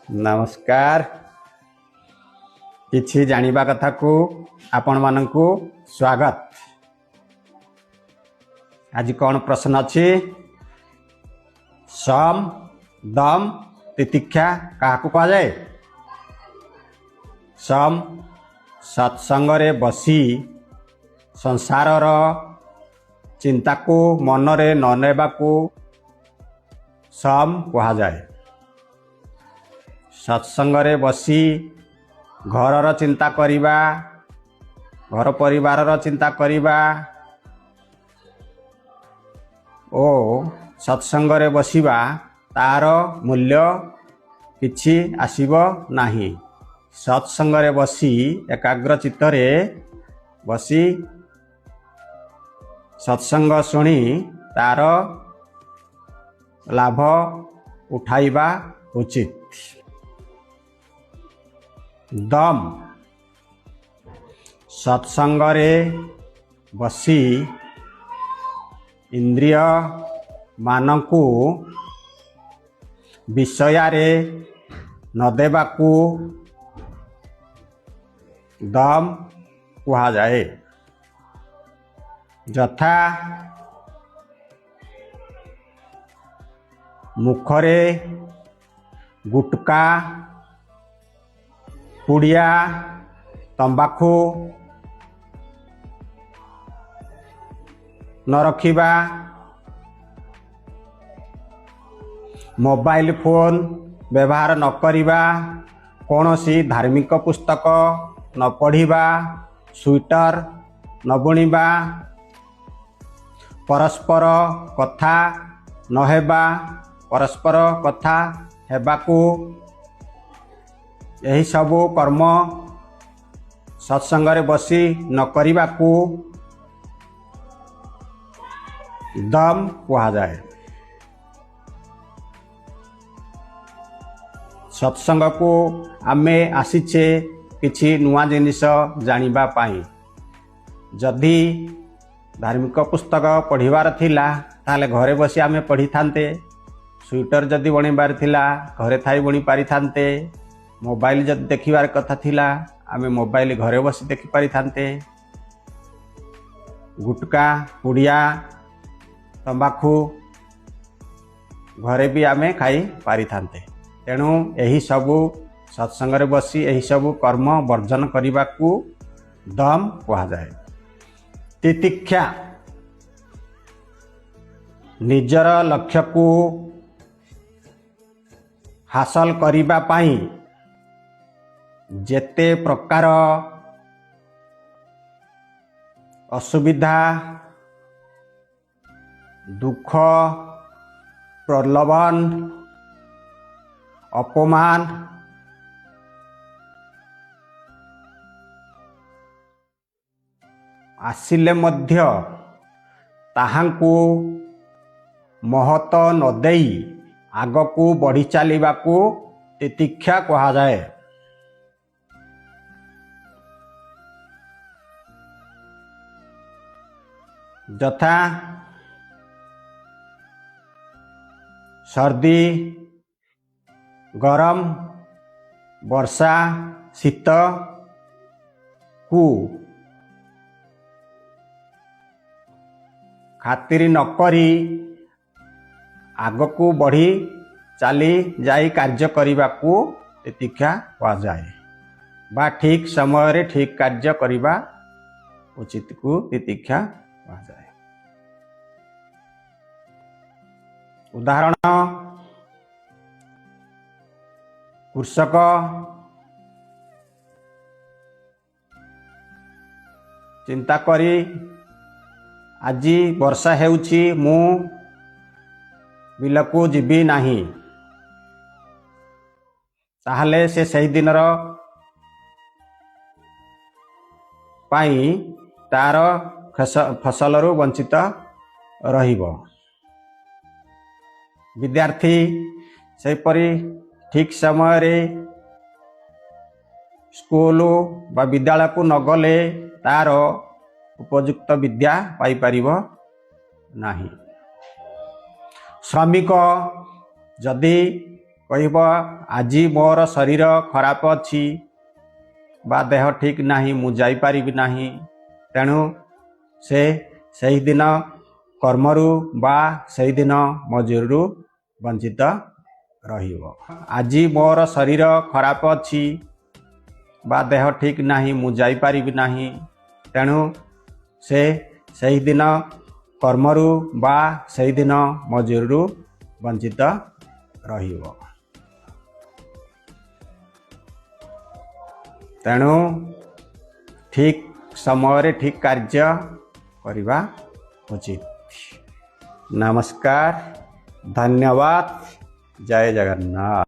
ନମସ୍କାର। କିଛି ଜାଣିବା କଥାକୁ ଆପଣମାନଙ୍କୁ ସ୍ୱାଗତ। ଆଜି କ'ଣ ପ୍ରଶ୍ନ ଅଛି? ସମ୍, ଦମ୍, ତିତିକ୍ଷା କାହାକୁ କୁହାଯାଏ? ସମ୍, ସତ୍ସଙ୍ଗରେ ବସି ସଂସାରର ଚିନ୍ତାକୁ ମନରେ ନ ନେବାକୁ ସମ୍ କୁହାଯାଏ। ସତ୍ସଙ୍ଗରେ ବସି ଘରର ଚିନ୍ତା କରିବା, ଘର ପରିବାରର ଚିନ୍ତା କରିବା ଓ ସତ୍ସଙ୍ଗରେ ବସିବା, ତାର ମୂଲ୍ୟ କିଛି ଆସିବ ନାହିଁ। ସତ୍ସଙ୍ଗରେ ବସି ଏକାଗ୍ର ଚିତ୍ତରେ ବସି ସତ୍ସଙ୍ଗ ଶୁଣି ତାର ଲାଭ ଉଠାଇବା ଉଚିତ। ଦମ୍, ସତ୍ସଙ୍ଗରେ ବସି ଇନ୍ଦ୍ରିୟମାନଙ୍କୁ ବିଷୟରେ ନ ଦେବାକୁ ଦମ୍ କୁହାଯାଏ। ଯଥା ମୁଖରେ ଗୁଟକା, ପୁଡ଼ିଆ, ତମ୍ବାଖୁ ନ ରଖିବା, ମୋବାଇଲ ଫୋନ୍ ବ୍ୟବହାର ନ କରିବା, କୌଣସି ଧାର୍ମିକ ପୁସ୍ତକ ନ ପଢ଼ିବା, ସୁଇଟର ନ ବୁଣିବା, ପରସ୍ପର କଥା ନ ହେବା, ପରସ୍ପର କଥା ହେବାକୁ, ଏହିସବୁ କର୍ମ ସତ୍ସଙ୍ଗରେ ବସି ନ କରିବାକୁ ଦମ୍ କୁହାଯାଏ। ସତ୍ସଙ୍ଗକୁ ଆମେ ଆସିଛେ କିଛି ନୂଆ ଜିନିଷ ଜାଣିବା ପାଇଁ। ଯଦି ଧାର୍ମିକ ପୁସ୍ତକ ପଢ଼ିବାର ଥିଲା, ତାହେଲେ ଘରେ ବସି ଆମେ ପଢ଼ିଥାନ୍ତେ। ସୁଇଟର ଯଦି ବୁଣିବାର ଥିଲା, ଘରେ ଥାଇ ବୁଣି ପାରିଥାନ୍ତେ। ମୋବାଇଲ ଯଦି ଦେଖିବାର କଥା ଥିଲା, ଆମେ ମୋବାଇଲ ଘରେ ବସି ଦେଖିପାରିଥାନ୍ତେ। ଗୁଟକା, ପୁଡ଼ିଆ, ତମ୍ବାଖୁ ଘରେ ବି ଆମେ ଖାଇ ପାରିଥାନ୍ତେ। ତେଣୁ ଏହିସବୁ ସତ୍ସଙ୍ଗରେ ବସି ଏହିସବୁ କର୍ମ ବର୍ଜନ କରିବାକୁ ଦମ୍ କୁହାଯାଏ। ତିତିକ୍ଷା, ନିଜର ଲକ୍ଷ୍ୟକୁ ହାସଲ କରିବା ପାଇଁ ଯେତେ ପ୍ରକାର ଅସୁବିଧା, ଦୁଃଖ, ପ୍ରଲୋଭନ, ଅପମାନ ଆସିଲେ ମଧ୍ୟ ତାହାଙ୍କୁ ମହତ ନ ଦେଇ ଆଗକୁ ବଢ଼ି ଚାଲିବାକୁ ତିତିକ୍ଷା କୁହାଯାଏ। ଯଥା ସର୍ଦ୍ଦି, ଗରମ, ବର୍ଷା, ଶୀତକୁ ଖାତିରି ନକରି ଆଗକୁ ବଢ଼ି ଚାଲି ଯାଇ କାର୍ଯ୍ୟ କରିବାକୁ ତିତିକ୍ଷା କୁହାଯାଏ, ବା ଠିକ୍ ସମୟରେ ଠିକ୍ କାର୍ଯ୍ୟ କରିବା ଉଚିତକୁ ତିତିକ୍ଷା କୁହାଯାଏ। ଉଦାହରଣ, କୃଷକ ଚିନ୍ତା କରି ଆଜି ବର୍ଷା ହେଉଛି, ମୁଁ ବିଲକୁ ଯିବି ନାହିଁ, ତାହେଲେ ସେ ସେହିଦିନର ପାଇଁ ତାର ଫସଲରୁ ବଞ୍ଚିତ ରହିବ। ବିଦ୍ୟାର୍ଥୀ ସେହିପରି ଠିକ୍ ସମୟରେ ସ୍କୁଲ ବା ବିଦ୍ୟାଳୟକୁ ନଗଲେ ତାର ଉପଯୁକ୍ତ ବିଦ୍ୟା ପାଇପାରିବ ନାହିଁ। ଶ୍ରମିକ ଯଦି କହିବ ଆଜି ମୋର ଶରୀର ଖରାପ ଅଛି ବା ଦେହ ଠିକ୍ ନାହିଁ, ମୁଁ ଯାଇପାରିବି ନାହିଁ, ତେଣୁ ସେ ସେହିଦିନ କର୍ମରୁ ବା ସେହିଦିନ ମଜୁରୀରୁ ବଞ୍ଚିତ ରହିବ। ଆଜି ମୋର ଶରୀର ଖରାପ ଅଛି ବା ଦେହ ଠିକ୍ ନାହିଁ, ମୁଁ ଯାଇପାରିବି ନାହିଁ, ତେଣୁ ସେ ସେହିଦିନ କର୍ମରୁ ବା ସେହିଦିନ ମଜୁରୀରୁ ବଞ୍ଚିତ ରହିବ। ତେଣୁ ଠିକ୍ ସମୟରେ ଠିକ୍ କାର୍ଯ୍ୟ କରିବା ଉଚିତ। ନମସ୍କାର, ଧନ୍ୟବାଦ, ଜୟ ଜଗନ୍ନାଥ।